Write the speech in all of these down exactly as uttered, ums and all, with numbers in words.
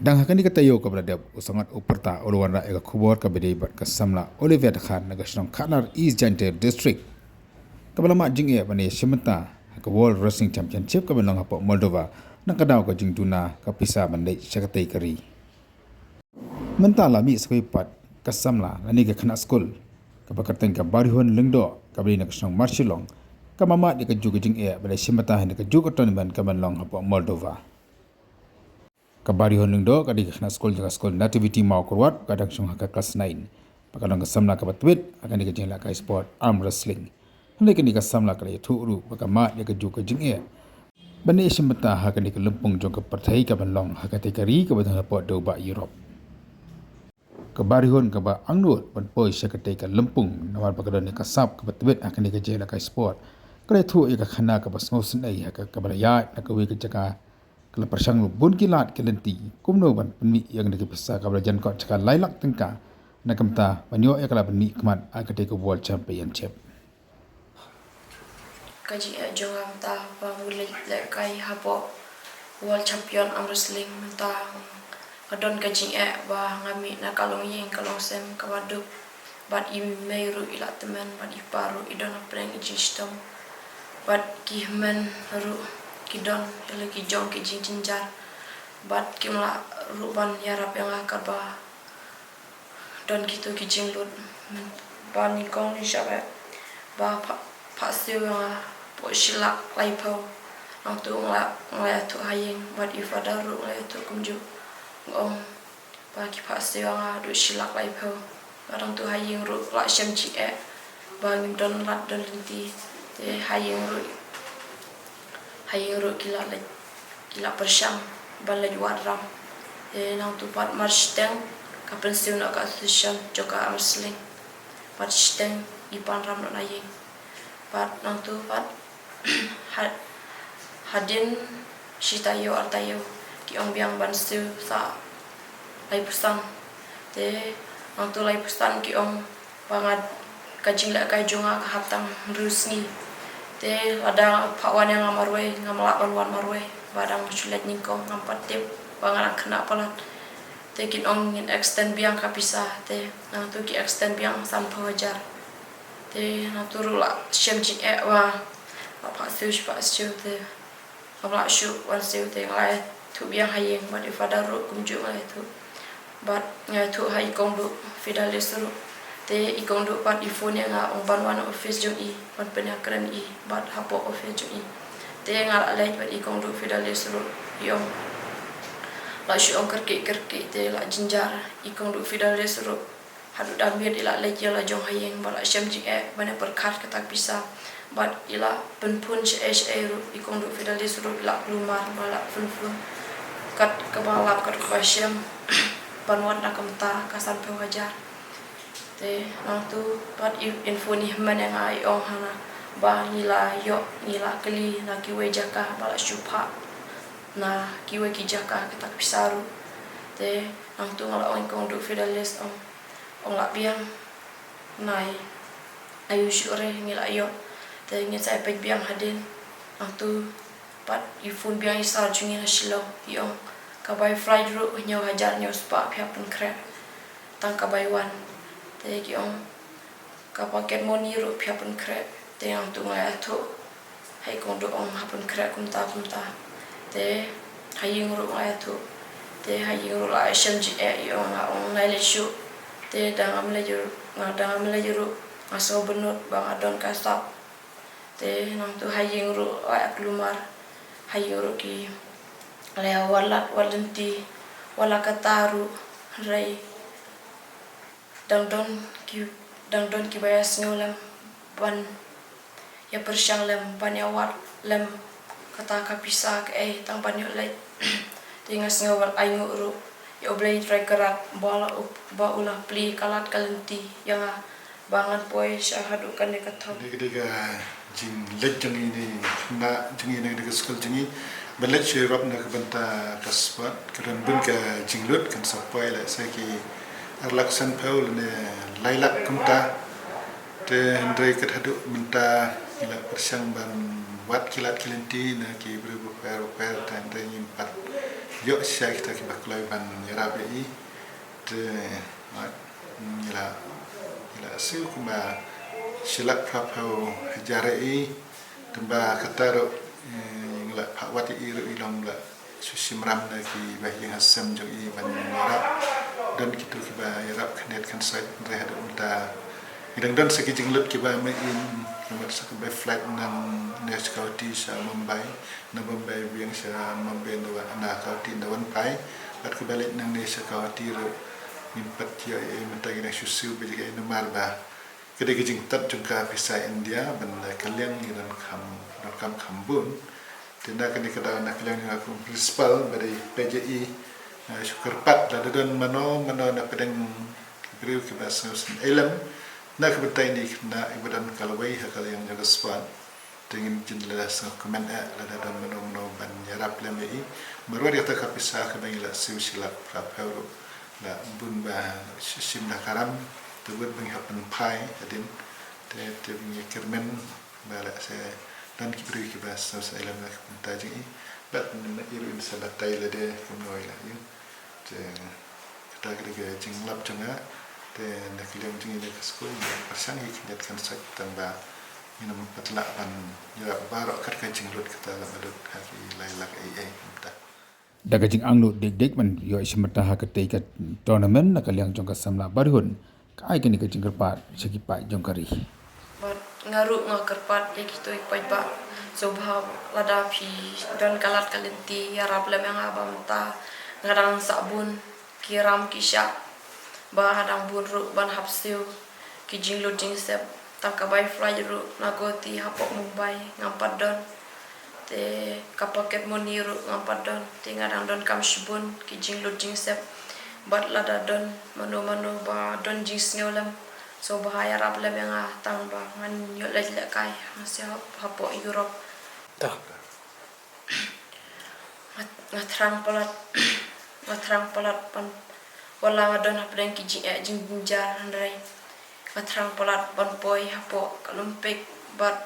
Dang ha kane ka taïew kaba la dep, u Sangat u pyrta u la wanrah ïa ka khubor kaba dei bad ka samla Olivia Dkhar na ka shnong Khatnar, East Jaintia District, kaba la mad jingeh ban ïashim bynta ha ka World Wrestling Championship kaban long hapoh Moldova, na ka daw ka jingduna ka pisa ban leit sha katei ka ri. Mynta la mih sa kawei pat ka samla lane ka khynnah skul kaba kyrteng ka Barihun Lyngdoh, kaba dei na ka shnong Marshillong, kaba mad ïa kajuh ka jingeh ban ïashim bynta ha kane kajuh ka tournament kaban long hapoh Moldova. Ka Barihun Lyngdoh ka dei ka khynnah skul jong ka skul Nativity Mawkyrwat, ka dang shong ha ka klas nine. Ba ka long ka samla kaba twit ha kane ka jingïalehkai sport arm wrestling. Hynrei kane ka samla ka la ïathuh ruh ba ka mad ïa kajuh ka jingeh ban ïashim bynta ha kane ka lympung jong ka pyrthei kaban long ha katei ka ri kaba don hapoh dewbah Europe. Ka Barihun kaba angnud ban poi sha katei ka lympung namar ba ka don ïa ka sap kaba twit ha kane ka jingïalehkai sport, ka la ïathuh ïa ka khana kaba sngewsynei ha ka, kaba la ïaid na kawei ka jaka. Ka la pyrshang ruh bun ki lad ki lynti kumno ban pynmih ïa kane ka pisa kaba la jan kot sha ka lai lak tyngka na ka bynta ban ïoh ïa ka lad ban mihkhmat ha katei ka World Championship. Ka jingeh jong nga mynta ba ngi leit lehkai hapoh World Champion Arm Wrestling mynta, ka don ka jingeh ba nga mih na ka longïing ka longsem kaba duk. Bad i mei ruh i la tymmen, bad i pa ruh i don hapdeng i jingshitom. Bad ki hynmen ruh ki don ïa la ki jong ki jingjynjar. Bad kim lah ruh ban ïarap ïa nga katba don kito ki jinglut. Ba nyngkong nyngshap eh ba phah, phah siew ïa nga hapoh shi lak laiphew. Nangtu nga la, nga la ïathuh ha ïing bad i father ruh nga la ïathuh kumjuh. Nga ong ba ki phah siew ïa nga haduh shi lak laiphew. Bad nangtu ha ïing ruh la shem jingeh ba ngim don lad don lynti. Te ha ïing ruh, ha ïing ruh ki la leit, ki la pyrshang ban leit wad ram. Te nangtu pat mar shiteng ka pynsiew noh ka association jong ka arm wrestling. Bad shiteng ngi pan ram noh na ïing. Bad nangtu pat ha-, hadien shi taïew ar taïew ki ong biang ban siew sa laiphew san. Te nangtu laiphew san ki ong ba nga, ka jinglehkai jong nga ka hap tang hynriew sngi. Te lada phah wan ïa nga marwei ngam lah ban wan marwei, ba dang shu leit nyngkong ngam pat tip ba nga dang khynnah palat. Te kin ong ngin extend biang ka pisa, te nangtu ki extend biang sanphew hajar. Te nangtu ruh la shem jingeh ba la phah siew shi phah siew te ngam lah shuh wan siew, te nga la ïathuh biang ha ïing bad i father ruh kumjuh nga la ïathuh. Bad nga ïathuh ha i kong Duh Fidelis ruh. Te i kong Duh pat i phone ïa nga ong ban wan office jong i ban pynïakren ïa i bad hapoh office jong i. Te nga la leit bad i kong Duh Fidelis ruh i ong la shu ong kyrkieh kyrkieh te la jynjar. I kong Duh Fidelis ruh haduh da miet i la leit ïa la jong ha ïing ba la shem jingeh ban ïa pyrkhat kata ka pisa. Bad i la pynphone shaei shaei ruh, i kong Duh Fidelis ruh i la kulmar ba la pynphone kat kaba lap kat kaba shem ban wad na ka bynta ka sanphew hajar. Te nangtu pat i, in phone i hynmen ïa nga i ong hana ba ngi la ïoh, ngi la kylli na kiwei jaka ba la shu phah na kiwei ki jaka kata ka pisa ruh. Te nangtu nga la ong i kong Duh Fidelis ong, ong lah biang, nai, aiu shuh re ngi la ïoh. Te ngin sa ïa peit biang hadien. Nangtu pat i phone biang i sir jong ngi na Shillong i ong ka bai flight ruh hynñiew hajar hynñiew spah phi hap pynkhreh tang ka bai wan. Te ki ong ka pocket money ruh phi hap pynkhreh. Te nangtu nga ïathuh ha i kong Duh ong hap pynkhreh kumta kumta. Te ha ïing ruh nga ïathuh. Te ha ïing ruh la shem jingeh i ong nga ong nai leit shuh. Te da ngam leit ruh, nga da ngam leit ruh nga sngew bynnud ba nga don ka sap. Te nangtu ha ïing ruh la ïa kulmar, ha ïing ruh ki la ïa wad lad wad lynti, wat la katta ruh hynrei dang don ki, dang don kiba ïa sngew lem ban ïa pyrshang lem ban ïa wad lem kata ka pisa kaei tang ban ïoh leit. Te nga sngew wat ainguh ruh ïa U Blei Trai Kynrad ba la u, ba u la plie ka lad ka lynti ïa nga ba ngan poi sha haduh kane ka thong. Kane ka dei ka jingleit jong ngi ne, na jong ngi ne, ka skul jong ngi ban leit sha Europe na ka bynta ka sport, ka don bun ka jinglut, kan sa poi lehse ki ar lak sanphew lane lai lak kumta. Te hynrei kat haduh mynta ngi la pyrshang ban wad ki lad ki lynti na ki briew bapher bapher, te hynrei ngim pat ïoh shisha kita kiba kloi ban ïarap ïa i. Te ngi la, ngi la siew kumba shi lak phra phew hajar ïa i. Te ba kata ruh ngi la phah wad ïa i ruh i long ba la shu shim ram na kiba ïing ha sem jong i ban ïarap. Don kito kiba ïarap khyndiat khynsoit, hynrei haduh mynta ngi dang don sa ki jinglut kiba mei im, namar sa ka bai flight nangne sha Guwahati sha Mumbai, na Mumbai biang sha Mumbai, na Guwahati na wan phai. Bad kaba leit nangne sha Guwahati ruh ngim pat ïoh ei ei, mynta ngi dang shu siew ba jaka ei, namar ba ka dei ka jingtep jong ka pisa India ban da ka liang ngi donkam, donkam kham bun. Te na kane ka daw na ka liang jong nga kum u principal ba dei peit ïa i, shu kyrpad lada don mano mano na pdeng ki briew kiba sngewsih ïa lem na ka bynta ine i khynnah iba don ka lawei ha ka liang jong ka sport. Te ngin jin la sngewkmen eh lada don mano mano ban ïarap lem ïa i. Namar wat ïa kata ka pisa kaba ngi la siew shi lak phra phew ruh la bun ba shim da ka ram. Te wat ba ngi hap ban phai hadien. Te, te ba ngi kyrmen ba la se don ki briew kiba sngewsih ïa lem na ka bynta jong i. Bad na i ruh in sa batai lade kumno i la ïoh. Te kata ka dei ka jinglap jong nga. Te na ka liang jong ngi na ka skul ngi pyrshang ïa khyndiat khynsoit tang ba ngin ym pat lah ban ïarap baroh kat ka jinglut kata la ba lut ha ki lai lak ei ei mynta. Da ka jingangnud dik dik ban ïoh shim bynta ha katei ka tournament na ka liang jong ka samla Barihun, ka ai kane ka jingkyrpad sha ki paid jong ka ri. Bad nga ruh nga kyrpad ïa kito ki paidbah, sngewbha lada phi don ka lad ka lynti ïarap lem ïa nga ba mynta nga dang sah bun ki ram ki shah, ba nga dang bun ruh ban hap siew ki jinglut jingsep. Tang ka bai flight ruh na Guwahati hapoh Mumbai ngam pat don. Te ka pocket money ruh ngam pat don. Te nga dang donkam shibun ki jinglut jingsep. Bad lada don mano mano ba don jingsngew lem, sngewbha ïarap lem ïa nga tang ba ngan ïoh leit lehkai, nga shu hap hapoh Europe. Nga, nga thrang palat, nga thrang palat ban, wat la nga don hapdeng ki jingeh jingjynjar, hynrei nga thrang palat ban poi hapoh ka Olympic bad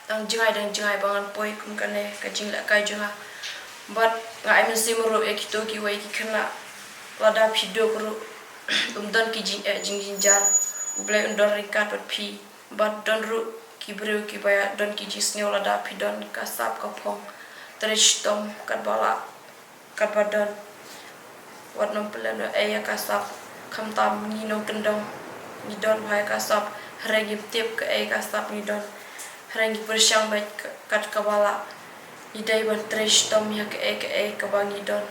dang jngai dang jngai ba ngan poi kum kane ka jinglehkai jong nga. Bad nga ai mynsiem ruh ïa kito kiwei ki khynnah, lada phi duk ruh, um don ki jingeh jingjynjar, U Blei un don ryngkat bad phi. Bad don ruh ki briew kiba ïa don ki jingsngew lada phi don ka sap ka phong, trei shitom katba lah, katba don. Wat nym pynlehnohei ïa ka sap, khamtam ngi nongkyndong ngi don bha ïa ka sap, hynrei ngim tip kaei ka sap ngi don. Hynrei ngi pyrshang beit kat kaba lah, ngi dei ban trei shitom ïa kaei kaei kaba ngi don.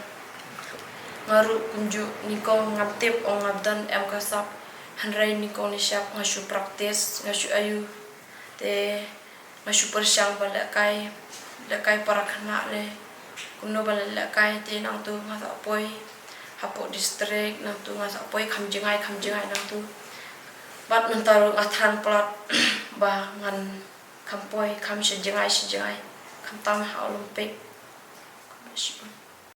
Nga ruh kumjuh, nyngkong ngam tip ong nga don em ka sap, hynrei nyngkong nyngshap nga shu practice, nga shu aiu. Te nga shu pyrshang ban lehkai, lehkai para khynnah ne kumno ban lehkai. Te nangtu nga sa poi hapoh district, nangtu nga sa poi kham jngai kham jngai nangtu. Bad mynta ruh nga thrang palat ba ngan kham poi kham sha jngai sha jngai, khamtam ha Olympic.